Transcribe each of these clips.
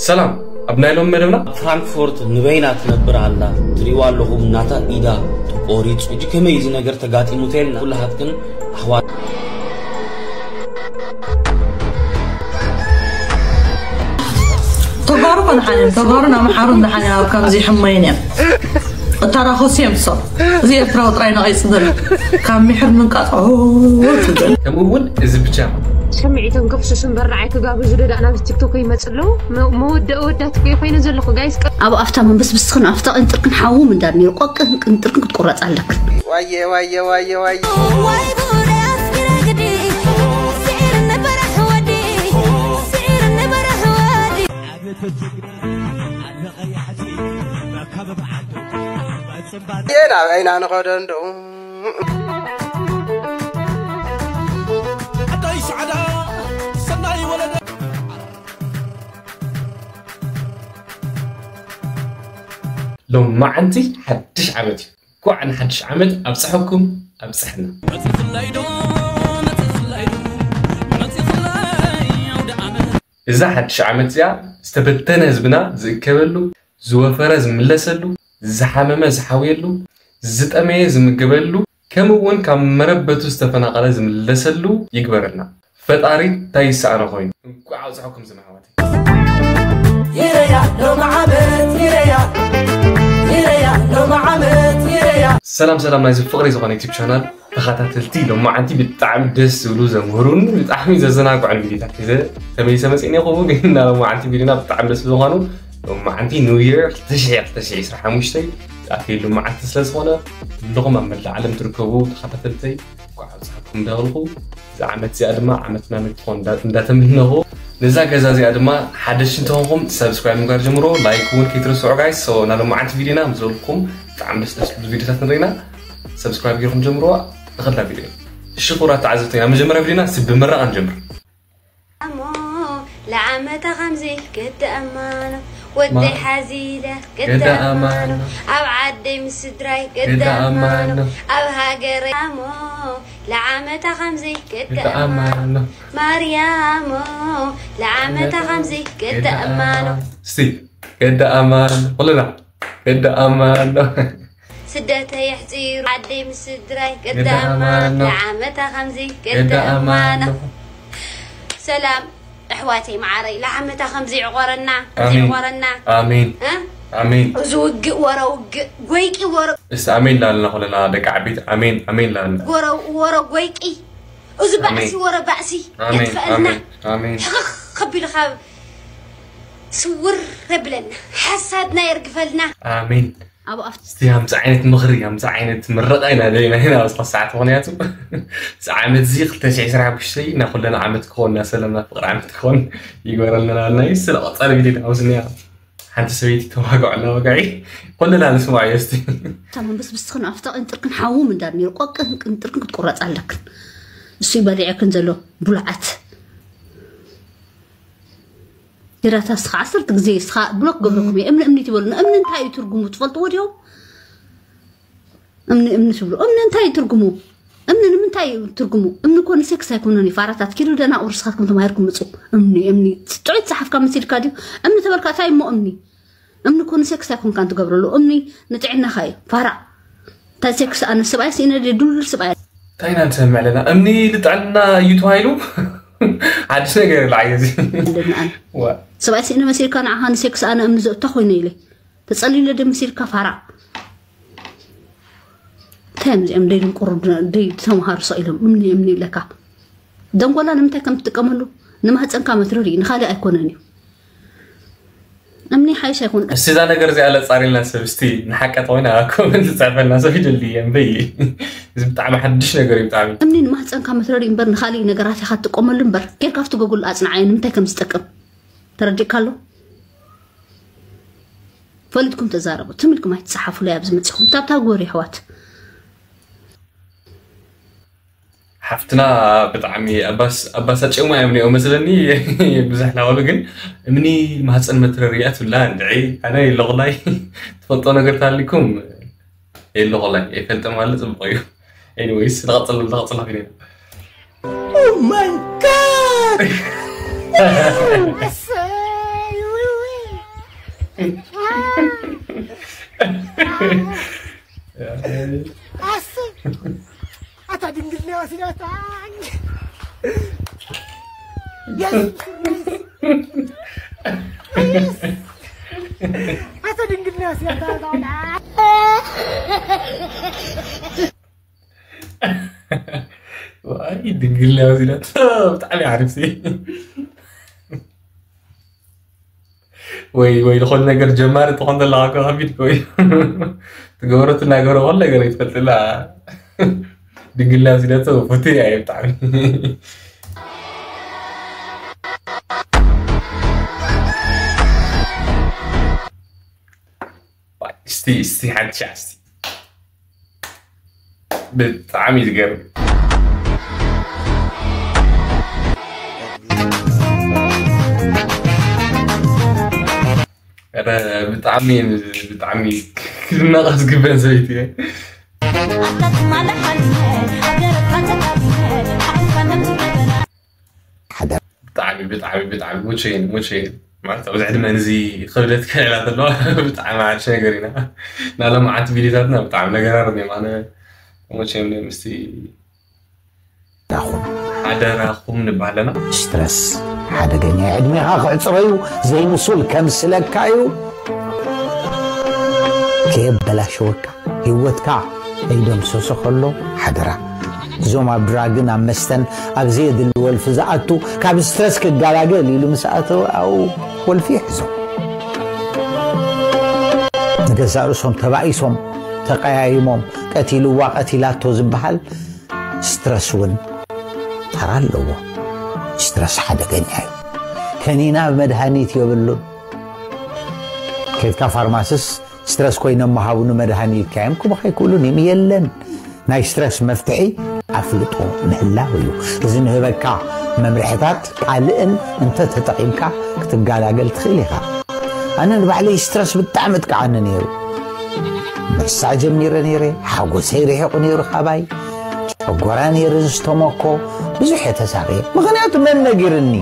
ሰላም። ኣብ ናይ ሎም መደብና ኣብ ፍራንክፎርት ንበይና ትነብር ኣላ። ትሪእዋ ኣለኹም፣ ናታ ኢዳ ተቆሪጹ። ሕጂ ከመይ እዚ ነገር ተጋጢሙ ተልና፣ ኩላሃትክን ኣሕዋት። ተጋሩ ከንሓንን ተጋሩን ኣምሓሩን ደሓን ኣብ ከምዚ ሕመይን እዮም። እታራኸሱ እዮም ሶ እዚ ኤርትራዊ ጥራይ ነቒጽ ዝብል ካብ ሚሕር ምንቃጽ ትብል። ከምኡ እውን እዚ ብቻ ስምዒቶም ከፍስሱ እምበር ንዓይ ክጋብዙ ዶ ደኣ ናብዚ ቲክቶክ ይመጽ ኣለዉ? መ- መወደኢ ወዳት እኮ ኮይነ ዘለኹ ጋይስ። ኣብ ኣፍታ መንበስብስኽን ኣፍታ ቅንጥርክን ሓዎም እንዳድ ነይሩ ቆቅን ቅንጥርክን ክትቁረፅ ኣለክን። ዋየ ዋየ ዋየ ዋየ ዋይ ጉድ ኣፍቂረ ግዲ ስዒር ንበረሕ ወዲ ስዒር ንበረሕ ወዲ የናበይና ንኸዶ እንዶ ሎማዓንቲ ሓድሽ ዓመት እዩ። እንኳዕ ንሓድሽ ዓመት ኣብፀሐኩም ኣብፀሐና። እዛ ሓድሽ ዓመት እዚኣ ዝተበተነ ህዝብና ዝእከበሉ፣ ዝወፈረ ዝምለሰሉ፣ ዝሓመመ ዝሓውየሉ፣ ዝጠመየ ዝምገበሉ፣ ከምኡ እውን ካብ መረበቱ ዝተፈናቐለ ዝምለሰሉ ይግበረልና። ፈጣሪ እንታይ ይሰኣኖ ኮይኑ። እንኳዕ ኣብፀሐኩም ዝመሓዋት። ይረያ ሎሚ ዓመት ይረያ ይረያ ሎሚ ዓመት ይረያ ሰላም ሰላም ናይዚ ፍቕሪ ዝኾነ ዩቲብ ቻናል ተኸታተልቲ፣ ሎማዓንቲ ብጣዕሚ ደስ ዝብሉ ዘምህሩን ብጣዕሚ ዘዘናግዑን ቪዲዮታት ሒዘ ተመሊሰ መፅእ እኒኹ። ግን እና ሎማዓንቲ ቪዲዮና ብጣዕሚ ደስ ዝኾኑ ሎማዓንቲ ኒው ይር ክልተ ሽሕ ክልተ ሽሕ ዕስራን ሓሙሽተን ዝኣተየሉ መዓልቲ ስለ ዝኾነ ኩልኹም ኣብ መላእ ዓለም ትርከቡ ተኸታተልተይ እንኳዕ ኣብፀሐኩም እንዳበልኩ፣ እዛ ዓመት እዚኣ ድማ ዓመትና ንክትኾን እንዳ- እንዳተመነኹ፣ ነዛ ገዛ እዚኣ ድማ ሓደሽቲ እንተኾንኩም ሰብስክራይብ ምግባር ጀምሮ፣ ላይክ እውን ከይትረስዑ ጋይስ። ሶ ናብ ሎማዓንቲ ቪዲዮና ምስ በልኩም ብጣዕሚ ደስ ደስ ዝብሉ ቪዲዮታት ንሪና፣ ሰብስክራይብ ገይርኩም ጀምሮ። ንኸዳ ቪዲዮ ሽኩራት ተዓዘብተይና መጀመርያ ቪዲዮና እስቲ ብምረቓ ንጀምር። ኣሞ ለዓመታ ከምዚ ገደ ኣማኖ ወደይ ሓዚለ ገደ ኣማኖ ኣብ ዓደይ ምስ ስድራይ ገደ ኣማኖ ኣብ ሃገረይ ኣሞ ለዓመታ ከምዚ ገደ ኣማኖ ማርያሞ ለዓመታ ከምዚ ገደ ኣማኖ እስቲ ገደ ኣማኖ ኩልና ገደ ኣማኖ ስደተይ ኣሕፂሩ ዓደይ ምስ ስድራይ ገደ ኣማኖ ለዓመታ ከምዚ ገደ ኣማኖ ሰላም ኣሕዋተይ መዓረይ ለዓመታ ከምዚ ይዕቆረና ከምዚ ኣሜን። ይዕቆረና ኣሜን እ? ኣሜን እዚ ውግእ ወረ ውግእ ጎይቂ ወረ እስቲ ኣሜን ላልና ኩለና ደቂ ዓበይቲ ኣሜን ኣሜን ላልና ወረ ወረ ጎይቂ እዚ ባእሲ ኣሜን። ወረ ባእሲ ኣሜን የጥፈአልና ኣሜን ኣሜን ሕኽኽ ከቢሉ ካብ ስውር የብለና ሓሳድና የርግፈልና ኣሜን ኣብ ኣፍ እስቲ ከምዚ ዓይነት ምኽሪ ከምዚ ዓይነት ምረቃ ኢና ደሊና ኢና ኣብዚ ሰዓት ምክንያቱ እዚ ዓመት እዚ ክልተ ሽሕ ዕስራን ሓሙሽተን እና ኩለና ዓመት ክኾንና ሰለምና ፍቅሪ ዓመት ክኾን ይግበረልና ናይ ስለ ቀፃሊ ቪዲዮ ኣብዚ ኒያ ሓንቲ ሰበይቲ ተዋግዖ ኣለዋ ጋይ ኩልና ንስማዕ እስቲ እታ መንበስብስትኽን ኣፍታ ቅንጥርክን ሓዎም እንዳድ ነይሩ ቆቅን ቅንጥርክን ክትቁረፅ ኣለክን። እሱ ይበሊዐክን ዘሎ ብሉዓት ግራታ እስኻ ዓሰርተ ግዜ እስኻ ብሎክ ገብረኩም እየ እምኒ እምኒ ትበሉና እምኒ እንታይ እዩ ትርጉሙ ትፈልጥዎ ድዮም? እምኒ እምኒ ትብሉ እምኒ እንታይ እዩ ትርጉሙ? እምኒ ንምንታይ እዩ ትርጉሙ? እምኒ እኮ ንሴክስ ኣይኮነን እዩ ፋራታት ኪዱ ደናቁር እስኻትኩም ተማሂርኩም ምፁ። እምኒ እምኒ ጥዑይ ዝፀሓፍካ መሲልካ ድዩ? እምኒ ተበልካ እንታይ እሞ እምኒ እምኒ እኮ ንሴክስ ኣይኮንካን ትገብረሉ እምኒ ንጥዕናኻ እዩ ፋራ። እንታይ ሴክስ ኣነ ሰብኣይ ስኢነ ድየ ድልዱል ሰብኣይ እንታይ ኢና ንሰምዕ ኣለና እምኒ ልጥዕና እዩ ተባሂሉ ሓድሽ ነገር የለ ዓየ እዚ ኣለና ኣነ ዋ ሰብኣይ ስኢነ መሲልካ ንዓኻ ንሴክስ ኣነ እምኒ ዘእታ ኮይነ ኢለ ተጸሊለ ደ መሲልካ ፋራ እንታይ እዮም እዚኦም ደይ ድንቁሩ ደይ ተምሃሩ ሰቕ ኢሎም እምኒ እምኒ ይብለካ ደንጎላ ንምንታይ ከም ትጥቀመሉ ንማህፀንካ መትረር እዩ ንካሊእ ኣይኮነን እዩ እምኒ ሓይሽ ኣይኮን እስቲ እዛ ነገር እዚኣ ለፃሪልና ሰብ እስቲ ንሓቀ ተኮይና ኣብ ኮመንት ዝፅሕፈልና ሰብ ይደሊ እየ እምበይ እዚ ብጣዕሚ ሓድሽ ነገር እዩ ብጣዕሚ እምኒ ንማህፀንካ መትረር እዩ እምበር ንካሊእ ነገራት ኢካ ትጥቀመሉ እምበር ኬድካ ኣብቲ ጎጉል ኣፅንዓዮ ንምንታይ ከም ዝጠቅም ተረዲእካ ኣሎ ፈሊጥኩም ተዛረቡ ትም ኢልኩም ኣይትፀሓፉለይ ኣብዚ መፂኹም ታብታብ ግበሩ የሕዋት ሓፍትና ብጣዕሚ ኣባሳጭማ እዮም ኒኦ መስለኒ ብዙሕ ናበሉ ግን እምኒ ማህፀን መትረር እያ ትብላ እንድዒ ኣነ የለኹላይ ትፈልጦ ነገር ታሊኩም የለኹላይ ኣይፈልጠ ማለት ፅቡቅ እዩ ኤኒዌይስ ንቐፅል ንቐፅል ፊልም Oh my god! ኣሰይ! ኣታ ድንግል ነይ ወሲዳታ። የሱስ! የሱስ! ኣታ ድንግል ነይ ወሲዳታ። ዋይ ድንግል ነይ ወሲዳታ። ብጣዕሚ ሓሪፍ ሲ። ወይ ወይ ዝኾነ ነገር ጀማሪ ትኾን ዘለኻ እኮ ከቢድ እኮ እዩ። ትገብሮ ትናገሮ ኩሉ ነገር ይትፈልጥላ። ድንግልና ሲለቶ ፍትህ እያ ብጣዕሚ። እስቲ እስቲ ሓንቲ ሻዕ እስቲ ብጣዕሚ እዩ ዝገርም። ኧረ ብጣዕሚ ብጣዕሚ ክድነቕ ዝግበን ሰበይቲ እየ። ብጣዕሚ ብጣዕሚ ብጣዕሚ ሙቸይን ሙቸይን ማለት ኣብዚ ዕድመ ንዚ ክብደት ክልዕላ ተለዋ ብጣዕሚ ሓድሽ ነገር ኢና። ናሎም ዓንቲ ቪዲዮታትና ብጣዕሚ ነገራርም እዮም። ኣነ ሙቸይን ምስቲ ዳኹም ሓደራኹም ንባሃለና። ስትረስ ሓደገኛ ዕድሜኻ ክዕፅረዩ ዘይምሱል ከምስለካ እዩ። ከየበላሸወካ ህይወትካ ከይደምሰሶ ከሎ ሓደራ። እዞም ኣብ ድራግን ኣብ መስተን ኣብ ዘየድሊ ወልፊ ዝኣቱ ካብ ስትረስ ክጋላገል ኢሉ ምስ ኣተወ ኣብኡ ወልፊ ይሕዞ። ንገዛእ ርእሶም ተባኢሶም ተቀያይሞም ቀቲልዋ ቀቲላቶ ዝበሃል ስትረስ እውን ተራ ኣለዎ። ስትረስ ሓደገኛ እዩ። ከኒና መድሃኒት የብሉን። ከድካ ፋርማስስ ስትረስ ኮይኖም መሃቡኒ መድሃኒት ኢልካዮም ክበኻ ኣይክእሉን እዮም። የለን። ናይ ስትረስ መፍትሒ ኣፍልጦ ምህላው እዩ። እዚ ንህበካ መምርሕታት ካልእን እንተ ተጠቒምካ ክትጋላገል ትኽእል ኢኻ። ኣነ ንባዕለይ ስትረስ ብጣዕሚ እጥቃዓኒ ነይሩ። ምርሳዕ ጀሚረ ነይረ፣ ሓጎሰይ ርሒቑ ነይሩ ካባይ። ጨጎራ ነይሩ ዝስተመኮ ብዙሕ እየ ተሳቕየ። ምኽንያቱ መን ነጊርኒ?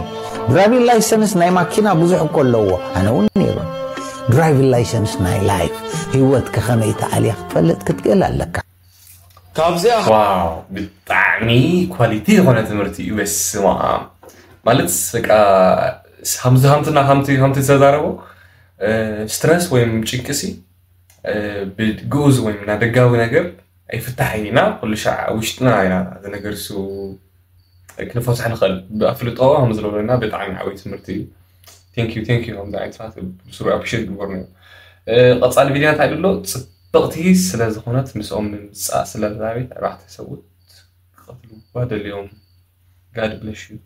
ድራይቪን ላይሰንስ ናይ ማኪና ብዙሕ እኮ ኣለዎ። ኣነ እውን ነይሩ። ድራይቪን ላይሰንስ ናይ ላይፍ ህይወት ከኸመይ ተኣልያ ክትፈልጥ ክትክእል ኣለካ። ካብዚኣ ዋው ብጣዕሚ ኳሊቲ ዝኾነ ትምህርቲ እዩ። በስመ ኣብ ማለት በቃ ሃምቲ ሃምትና ሃምቲ ሃምቲ ዝተዛረቦ ስትረስ ወይም ጭንቅሲ ብግኡዝ ወይም ናደጋዊ ነገር ኣይፍታሕ ኢና ኩሉ ሻዕ ውሽጥና ኢና እዚ ነገር ሱ ክንፈትሖ ንኽእል ብኣፍልጦ ከም ዝለለና ብጣዕሚ ዓብይ ትምህርቲ እዩ። Thank you thank you ከምዚ ዓይነት ሰባት ብስሩ appreciate ግበርና እዩ። ቀፃሊ ቪድዮ እንታይ ድሎ ፅብቕቲ ስለ ዝኾነት ምስኦም ንምፃእ ስለ ዛቤት ኣርባዕተ ሰብኡት ክቐትልዋ ደልዮም። God bless you።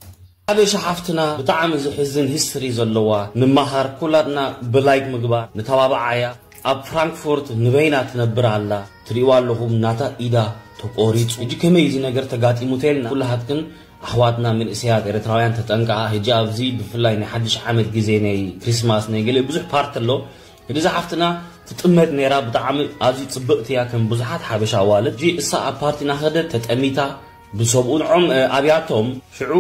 ሓበሻ ሓፍትና ብጣዕሚ ዝሕዝን ሂስትሪ ዘለዋ ንመሃር ኩላትና ብላይክ ምግባር ንተባብዓያ ኣብ ፍራንክፎርት ንበይና ትነብር ኣላ ትሪእዋ ኣለኹም ናታ ኢዳ ተቆሪፁ ሕጂ ከመይ እዚ ነገር ተጋጢሙ ተልና ኩላሃትክን ኣሕዋትና መንእሰያት ኤርትራውያን ተጠንቀቓ ሕጂ ኣብዚ ብፍላይ ናይ ሓድሽ ዓመት ግዜ ናይ ክሪስማስ ናይ ገለ ብዙሕ ፓርቲ ኣሎ ሕጂ እዛ ሓፍትና ትጥመት ነይራ ብጣዕሚ ኣብዚ ፅብቕቲ እያ ከም ብዙሓት ሓበሻ ኣዋልድ ሕጂ እሳ ኣብ ፓርቲ ናኸደት ተጠሚታ ብሰብኡ ንዖም ኣብያቶም ሽዑ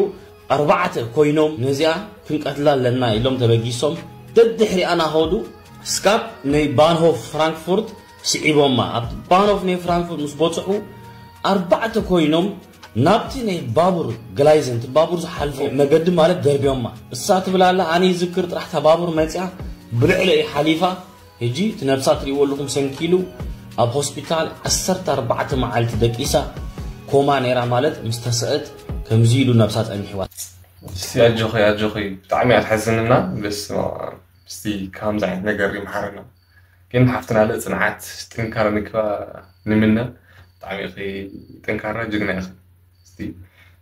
ኣርባዕተ ኮይኖም ነዚኣ ክንቀትላ ኣለና ኢሎም ተበጊሶም ደድሕሪኣ ናኸዱ ስካብ ናይ ባንሆፍ ፍራንክፉርት ስዒቦማ ኣብቲ ባንሆፍ ናይ ፍራንክፉርት ምስ በፅሑ ኣርባዕተ ኮይኖም ናብቲ ናይ ባቡር ግላይዘን እቲ ባቡር ዝሓልፎ መገዲ ማለት ደርብዮማ እሳ ትብል ኣላ ኣነ ይዝክር ጥራሕ እታ ባቡር መፅያ ብልዕለ እዩ ሓሊፋ ሕጂ እቲ ነብሳ ትሪእዎ ኣለኹም ሰንኪሉ ኣብ ሆስፒታል ዓሰርተ ኣርባዕተ መዓልቲ ደቂሳ ኮማ ነይራ ማለት ምስ ተስአት ከምዚ ኢሉ ነብሳ ጸኒሕዋ። እስቲ ኣጆኺ ኣጆኺ ብጣዕሚ ኣትሐዝንና በስመኣብ እስቲ ከምዚ ዓይነት ነገር ይምሓረና ግን ሓፍትና ለ ጽንዓት ጥንካረ ንክባ ንምነ ብጣዕሚ ኢኺ ጠንካራ ጅግና ኢኺ እስቲ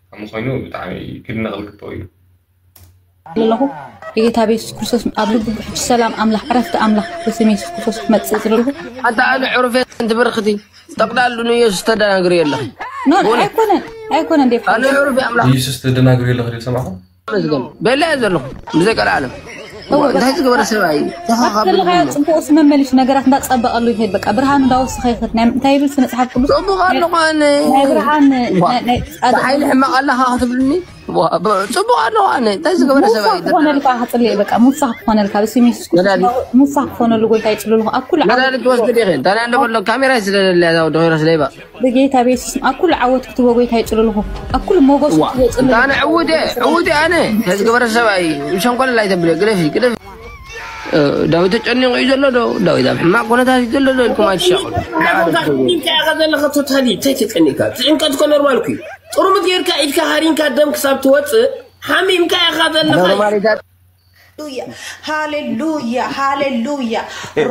ከምኡ ኮይኑ ብጣዕሚ ክድነቕ ዝግብኦ እዩ። ኣለኹ ብጌታ ብየሱስ ክርስቶስ ኣብ ልቡ ብሕጂ ሰላም ኣምላኽ ዕረፍቲ ኣምላኽ ብስም የሱስ ክርስቶስ ክመጽእ ዝደልኹ ኣታ ኣነ ዕሩፍ እየ ትብርኽቲ ጠቕላሉ ንየሱስ ተደናግሪ ኣለኺ ኖ ኣይኮነን ኣይኮነን ዴፍ ኣነ ዕሩፍ እየ ኣምላኽ ንየሱስ ተደናግሪ ኣለኺ ድብል ሰማዕኹ መስገን ቤላ እየ ዘለኹ ብዘይ ቀልዓለም እንታይ ዝገበረ ሰብኣይ ተኻኻብልኻ ጽቡቕ ስመመሊሽ ነገራት እንዳጸበቐሉ ይኸድ በቃ ብርሃኑ እንዳወሰኸ ይኸድ ናይ እንታይ ይብል ስነ ጽሓፍ ቅዱስ ጽቡቕ ኣለኹ ኣነ ናይ ብርሃን ናይ ጻድቕ ሓይሊ ሕማቕ ኣለኻ ክትብልኒ ጽቡቕ ኣለኹ ኣነ። እንታይ ዝገበረ ሰብ እዩ? ክኾነልካ ክጽልእ በቃ ሙሳ ክኾነልካ ብስም የሱስ ክርስቶስ ሙሳ ክኾነሉ ጎይታ ይጽልልኹ ኣብ ኩሉ መድሃኒት ትወስድ ኢኺ። እንታይ እንደ በሎ ካሜራ ስለለያ ዛው ደኺረ ስለይባ ብጌታ ቤሱስ ኣብ ኩሉ ዓወት ክትቦ ጎይታ ይጽልልኹ ኣብ ኩሉ ሞጎስ ክትቦ ጽልልኹ ኣነ ዕውደ ዕውደ ኣነ እንታይ ዝገበረ ሰብ እዩ? ሸንኮለል ኣይተብለ ግደፊ ግደፊ። ዳዊት ተጨኒቑ እዩ ዘሎ ዶ? ዳዊት ኣብ ሕማቕ ኩነታት እዩ ዘሎ ዶ ኢልኩም ኣይትሻቕሉ። ሓሚምካ ኢኻ ዘለኻ ቶታሊ እንታይ ተጨኒቕካ? ጭንቀት እኮ ኖርማል እኮ እዩ። ጥርሙዝ ጌርካ ኢድካ ሃሪንካ ደም ክሳብ ትወፅእ ሓሚምካ ኢኻ ዘለኻ። ኖርማሊታት ሃሌሉያ ሃሌሉያ ሃሌሉያ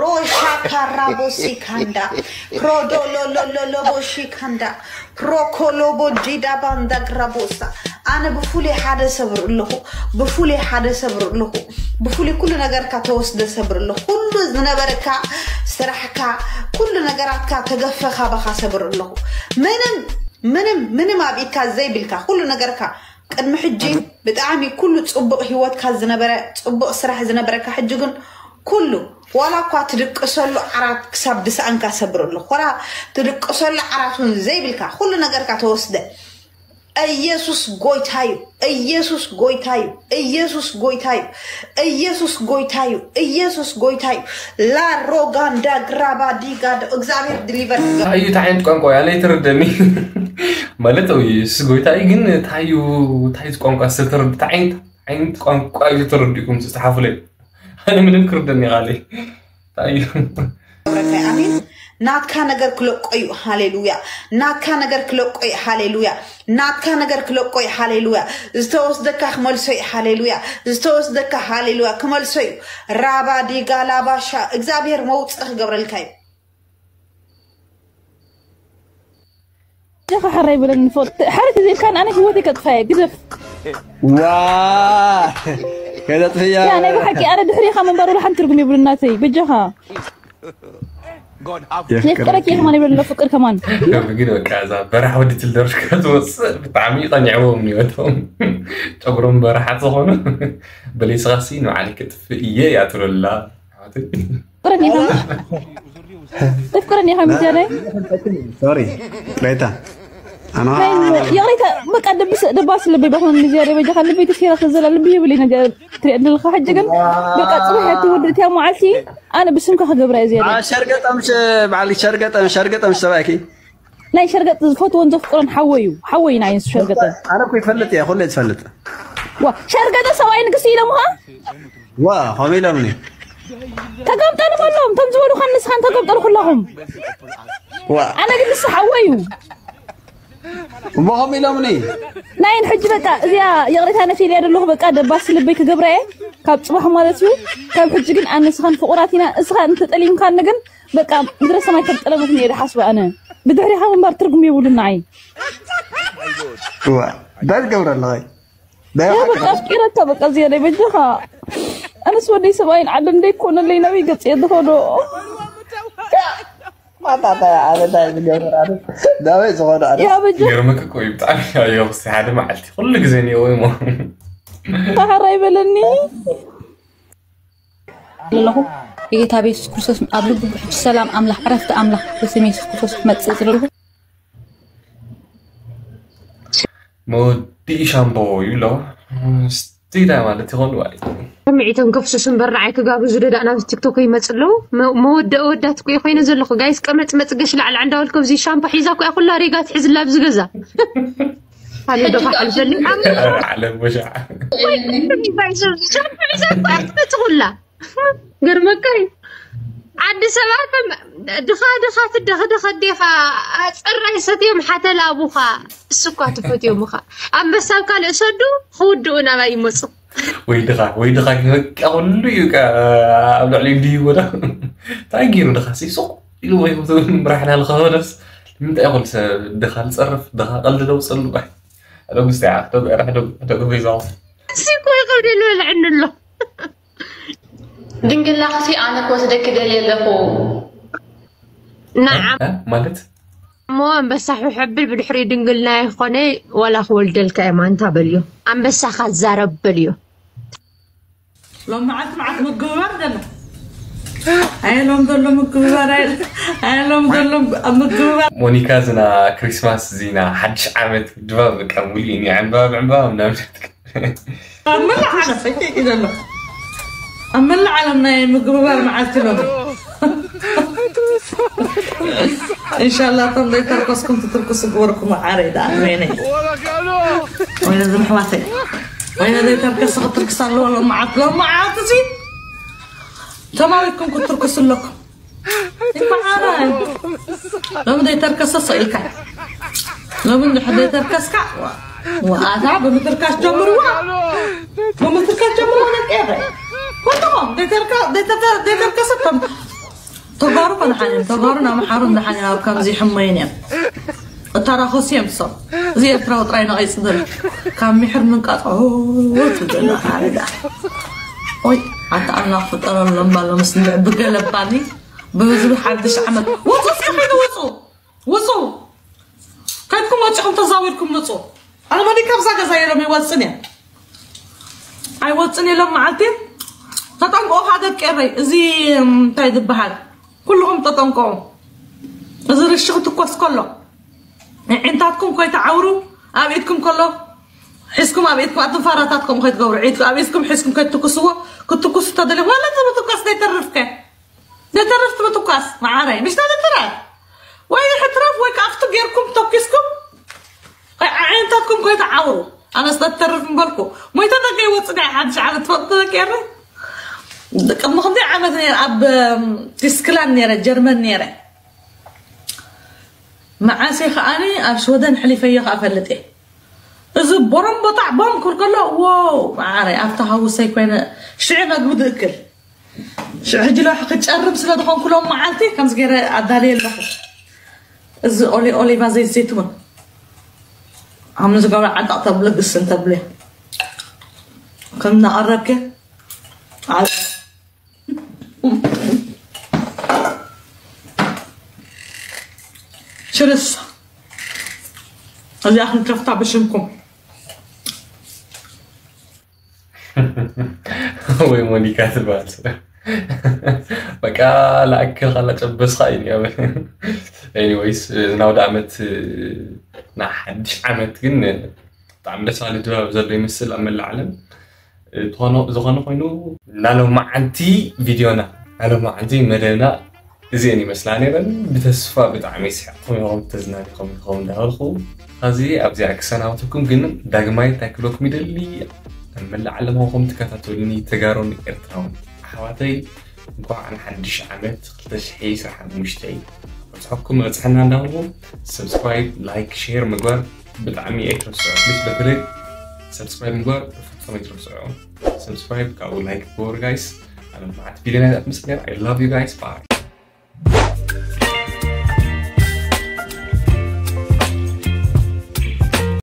ሮሻ ካራቦሲ ካንዳ ሮዶሎሎሎቦሺ ካንዳ ሮኮሎቦ ጂዳ ባንዳ ግራቦሳ ኣነ ብፉሉይ ሓደ ሰብር ኣለኹ ብፉሉይ ሓደ ሰብር ኣለኹ ብፉሉይ ኩሉ ነገርካ ተወስደ ሰብር ኣለኹ ኩሉ ዝነበረካ ስራሕካ ኩሉ ነገራትካ ተገፈ ካባኻ ሰብር ኣለኹ ምንም ምንም ምንም ኣብ ኢድካ ዘይብልካ ኩሉ ነገርካ ቅድሚ ሕጂ ብጣዕሚ ኩሉ ጽቡቕ ሂወትካ ዝነበረ ጽቡቕ ስራሕ ዝነበረካ ሕጂ ግን ኩሉ ዋላ እኳ ትድቅሰሉ ዓራት ክሳብ ድስኣንካ ሰብር ኣለኹ ዋላ ትድቅሰሉ ዓራት እውን ዘይብልካ ኩሉ ነገርካ ተወስደ ኢየሱስ ጎይታ እዩ ኢየሱስ ጎይታ እዩ ኢየሱስ ጎይታ እዩ ኢየሱስ ጎይታ እዩ ኢየሱስ ጎይታ እዩ ላሮጋንዳ ግራባ ዲጋ እግዚኣብሔር ድሊቨር እንታይ እዩ እንታይ ዓይነት ቋንቋ እያ ኣነ ኣይተረደኒ ማለት ው የሱስ ጎይታ እዩ ግን እንታይ እዩ እንታይ እዩ ቋንቋ ዝተረዱ እንታይ ዓይነት ዓይነት ቋንቋ እዩ ተረዲእኩም ዝፀሓፉለይ ኣነ ምንም ክርደኒ ካለይ እንታይ እዩ ክብረታይ ኣሜን ናትካ ነገር ክለቆ እዩ ሃሌሉያ ናትካ ነገር ክለቆ እዩ ሃሌሉያ ናትካ ነገር ክለቆ እዩ ሃሌሉያ ዝተወስደካ ክመልሶ እዩ ሃሌሉያ ዝተወስደካ ሃሌሉያ ክመልሶ እዩ ራባ ዲጋ ላባሻ እግዚኣብሔር መውፅእ ክገብረልካ እዩ ጀኻ ሕራይ በለኒ ፍቕርቲ ሕርት ዘይብካን ኣነ ህይወተይ ከጥፋየ ግደፍ ዋ ከዘጥፍያ ያ ናይ ብሓቂ ኣነ ድሕሪኻ ምንባር ወላ ሓንቲ ትርጉም የብሉ እናተይ በጃኻ የፍቅረኪ ከማን ይበል ፍቅር ከማን ግን በቃ እዛ በራሕ ወዲ ትልደርሽ ክትወፅእ ብጣዕሚ ቀኒዕዎም ንወቶም ጨጉሮም በረሓት ዝኾኑ በሌስኻሲ ንባዕለይ ክጥፍእ እየ እያ ትብለላ ኣሕዋተይ ፍቅረኒ ኢኻ ተፍቅረኒ ኢኻ ሚዛነይ ሶሪ ቅሬታ ኣና ይቕሬታ በቃ ደብስ ደባስ ልበይ ባኹን ሚዛነይ በጃኻ ልበይ ተሴራ ተዘላ ልቢ ይብል ነገር ትሪኦ ኣለኻ ሕጂ ግን በቃ ጽባሕ እያ ትወድእ እቲያ መዓልቲ ኣነ ብስምካ ክገብራ እየ ዝያዳ ሸርገጠምሽ በዓል ሸርገጠም ሸርገጠምሽ ሰብኣይኪ ናይ ሸርገጥ ዝፈትዎን ዘፍቅሮን ሓወይ እዩ ሓወይ ናይ ንሱ ሸርገጠ ኣነ እኮ ይፈልጥ እየ ኩለ ትፈልጥ ዋ ሸርገጠ ሰብኣይ ንግስቲ ኢሎምኻ ዋ ከምኡ ኢሎምኒ ተገምጠሉ ከሎም እቶም ዝበሉኻ ንስኻን ተገምጠሉ ኩላኹም ዋ ኣነ ግን ንሱ ሓወይ እዩ እሞ ከምኡ ኢሎምኒ ናይን ሕጂ በቃ እዚኣ ይቕሬታ ነፊልያ ዘለኹ በቃ ደባሲ ልበይ ክገብራ እየ ካብ ፅባሕ ማለት እዩ ካብ ሕጂ ግን ኣነ ንስኻን ፍቑራት ኢና እስኻ እንተጠሊምካኒ ግን በቃ ምድረ ሰማይ ከም ጠለመት እየ ዝሓስበ ኣነ ብድሕሪኻ ምንባር ትርጉም የብሉን ንዓይ ዋ እንታይ ትገብረ ኣለኸ ያ በቃ ኣፍቂረካ በቃ ዝያዳይ በጃኻ ኣነስ ወደይ ሰብኣይን ዓለም ደይኮነለይ ናበይ ገፅ እየ ዝኸዶ ማጣጣ ኣነ እንታይ ዝገብር ኣነ ናበይ ዝኾነ ኣነ ያ በጃ ገርመክ እኮ እዩ ብጣዕሚ ያየው ሲ ሓደ መዓልቲ ኩሉ ግዜ እኒኦ እሞ ሓራ ይበለኒ ኣለኹ የጌታ ቤት የሱስ ክርስቶስ ኣብ ልቡ ብሕጂ ሰላም ኣምላኽ ዕረፍቲ ኣምላኽ ብስም የሱስ ክርስቶስ ክመፅእ ዝደለኹ መወዲኢ ሻምቦ ይብሎ ስቲዳ ማለት ይኾኑ ከመይ ኢቶም ከፍስሱ እምበር ንዓይ ክጋብዙ ደዳ ናብ ቲክቶክ ይመፅ ኣለዉ መወደኢ ወዳት እኮ ኮይነ ዘለኹ ጋይስ ቀመፅመፅ ገሽ ላዕሊ እንዳበልኩ ኣብዚ ሻምፖ ሒዛ እኮ ኩላ ሬጋ ትሕዝላ ኣብዚ ገዛ ኣነ ዶ ክሓልፈኒ ዓለም ወሻዕ ሻምፖ ሒዛ እኮ ትመፅኹላ ገርመካይ ዓዲ ሰባት ድኻ ድኻ ትደኽደኽ ኣዴኻ ኣፀራይ ሰትዮም ሓተላ ኣቡኻ እሱ እኳ ትፈትዮም እኻ ኣንበሳብ ካልእ ሰዱ ክውድኡ ናባይ ይመፁ ወይ ድኻ ወይ ድኻ በቃ ኩሉ እዩ ኣብ ልዕሊ እንዲህዎ ዶ እንታይ ገይሩ ድኻ ሲ ሱቕ ኢሉ ወይ ምራሕና ልኸበደስ ንምንታይ ይኹን ሰብ ድኻ ልፀርፍ ድኻ ቀልዲ ደውፅሉ ኣደጉስቲ ደጉ ሒዛው እሲ እኮ ይኸብደሉ ልዕኒ ኣሎ ድንግልናኽሲ ኣነ ክወስደኪ ደልየ ኣለኹ። ነዓም ማለት እሞ ኣንበሳ ሕሕብል ብድሕሪ ድንግልና ይኾነ ዋላ ክወልደልካ እየ ማንታ በልዮ ኣንበሳኻ ዛረብ በልዮ ሎም መዓልቲ መዓት ምግብባር ዘሎ ኣየሎም ዘሎ ምግብባር ኣየሎም ዘሎ ኣብ ምግብባር። ሞኒካ ዝና ክሪስማስ ዚና ሓድሽ ዓመት ድባብ በቃ ሙሉ እዩ ዕምባባ ብዕምባባ ምናምን ኣብ መላእ ዓለም ፈቂቂ ዘሎ ኣብ መላእ ዓለም ናይ ምግብባር መዓልቲ ሎም። እንሻላ እቶም ዘይተርኮስኩም ትትርኩስ ግበርኩም። ዓረይ ደኣ ወይነ ወይነ ዝምሕዋተይ ወይነ ዘይተርከስ ክትርክስ ኣለዎ። ሎም መዓልቲ ሎም መዓልቲ እዚ ተማዊትኩም ክትርክስ ኣለኩም። ይበዓራይ ሎም ዘይተርከሰ ሰኢልካ ሎም እንድሕር ዘይተርከስካ ዋኣታ ብምትርካስ ጀምርዋ። ብምትርካስ ጀምርዋ። ነቀረ ኩልኹም ዘይተርከሰቶም ተጋሩ ከነሓን እዮም። ተጋሩን ኣምሓሩን ደሓን እዮም። ኣብ ከምዚ ይሕመዩን እዮም። እተራኸሱ እዮም ሶም። እዚ ኤርትራዊ ጥራይ ነቒጹ ዘሎ ካብ ሚሕር ምንቃጥ ትብለና ሓረዳ። ኦይ ኣታ ኣምላኽ ፍጠረሎም ባሎ ምስ ብገለባኒ ብብዝቢ ሓድሽ ዓመት ውፁ እስኪ ከይዱ ውፁ ውፁ ከድኩም ወፂኹም ተዛዊርኩም ምፁ። ኣነ መዲ ካብዛ ገዛ የሎም ይወፅን እየ ኣይወፅን የሎም መዓልቲ። ተጠንቅቑ ከዓ ደቂ ኤረይ እዚ እንታይ ዝበሃል ኩልኹም ተጠንቅቑ። እዚ ርሺ ክትኮስ ከሎ ዒንታትኩም ኮይተዓውሩ ኣብ ኢድኩም ከሎ ሒዝኩም ኣብ ኢድኩም ኣትንፋራታትኩም ከይትገብሩ ዒድኩም ኣብ ኢድኩም ሒዝኩም ከይትትኩስዎ ክትትኩሱ ተደልዩ ዋላ ተመትኳስ ዘይተርፍከ ዘይተርፍ ትምትኳስ መዓረይ ምሽታ ዘይተርፍ ወይ ሕትረፍ ወይ ከኣፍቱ ጌርኩም ተኪስኩም ኣዒንታትኩም ኮይተዓውሩ። ኣነስ ተተርፍ ምበልኩ ሞይተ ደቂ ይወፅእ ናይ ሓድሽ ዓመት ትፈልጡ ደቂ ኤረ ቅድሚ ክንደይ ዓመት ነይረ ኣብ ቲስክላን ነይረ ጀርመን ነይረ መዓሴ ከዓኒ ኣብ ሽወደን ሕሊፈዮ ከዓ ፈልጥ እየ። እዚ ቦሮምቦጣዕ ቦም ክብል ከሎ ዎው መዓረይ ኣብቲ ሃውሰይ ኮይነ ሽዑ መግቢ ዝእክል ሽዑ ሕጂ ለውሒ ክጨርም ስለ ዝኾንኩ ሎም መዓልቲ ከምዚ ገይረ ኣዳልየ ኣለኹ። እዚ ኦሊ ኦሊቫ ዘይት ዘይትውን ኣምዚ ገብረ ዓጣቕ ተብሎ ግስን ተብሎ ከም እናቐረብከ ሽርስ እዚኣ ክንከፍታ ብሽምኩም ወይ ሞኒካ ትበሃል በቃ ላኣክል ካላ ጨበስካ እዩ ያበ ኤኒወይስ ናውደ ዓመት ንሓድሽ ዓመት ግን ብጣዕሚ ደስ ባሃሊ ድባብ ዘሎ ይመስል ኣብ መላእ ዓለም ዝኾነ ዝኾነ ኮይኑ ናሎማዓንቲ ቪድዮና ናሎማዓንቲ መደብና እዚአን ይመስላ ነይረን ብተስፋ ብጣዕሚ ይስሕቕኩም ኢኹም ተዝናኒኹም ኢኹም እንዳበልኩ ኸዚ ኣብዚኣ ክሰናበተኩም ግን ዳግማይ እንታይ ክብለኩም ይደሊ ኣብ መላእ ዓለም ኾንኩም ትከታተሉኒ ተጋሩን ኤርትራውን ኣሕዋተይ እንኳዕ ንሓድሽ ዓመት ክልተ ሽሕን ዕስራን ሓሙሽተን በፅሐኩም በፅሐና እንዳበልኩ subscribe like share ምግባር ብጣዕሚ ኣይትረስዑ please በተለይ subscribe ምግባር ብፍፁም ኣይትረስዑ subscribe ካብኡ like ግበሩ guys ኣነ መዓት ቪድዮ ናይ ምስ ነር I love you guys bye